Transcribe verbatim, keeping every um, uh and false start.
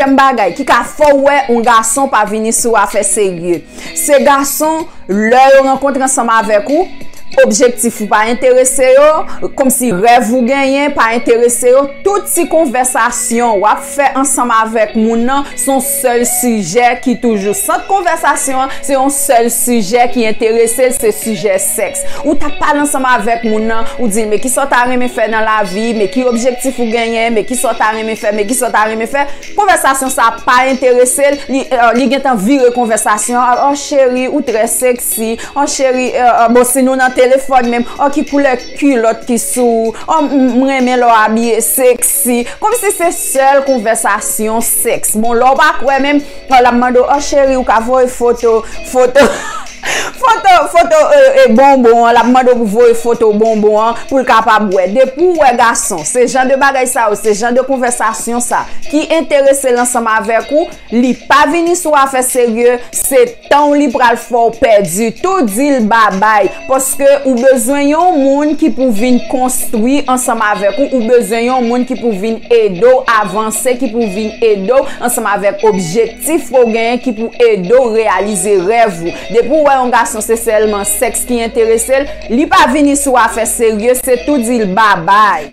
Dezyèm bagay ki ka fè w wè yon gason pa vini sou afè serye, se gason, lè yo rankontre ansanm avèk ou, objektif ou pa enterese yo, kòmsi rèv ou genyen pa enterese yo. Tout ti konvèsasyon w ap fè ansanm avèk moun nan se yon sèl sijè ki toujou sant konvèsasyon an, se yon sèl sijè ki enterese l, se sijè sèks. Ou t ap pale ansanm avèk moun nan, ou di l, men kisa w ta renmen fè nan lavi, men ki objektif ou genyen, men kisa w ta renmen fè, men kisa w ta renmen fè. Konvèsasyon sa a pa enterese l, li, eh, li gentan vire konvèsasyon an, oh cheri, ou trè seksi, oh cheri, eh, eh, bon, si nou nan telefòn menm, oh ki koulè kilòt ki sou ou, oh m renmen lè w abiye seksi. Kòmsi se sèl konvèsasyon sèks. Bon, lè w pa kwè menm, oh, l ap mande w, oh cheri, ou ka voye foto, foto, foto, foto, eh, eh, bonbon an, l ap mande w pou voye foto bonbon an pou l kapab wè. Depi w wè gason, se jan de bagay sa yo, se jan de konvèsasyon sa ki enterese l ansanm avèk ou, li pa vini sou afè serye, se tan w li pral fè w pèdi, tou di l babay, paske ou bezwen yon moun ki pou vin konstwi ansanm avèk ou, ou bezwen yon moun ki pou vin ede w avanse, ki pou vin ede w ansanm avèk objektif ke w genyen, ki pou ede w reyalize rèv ou. Depi w wè yon gason se sèlman sèks ki enterese l, li pa vini sou afè serye, se tou di l babay.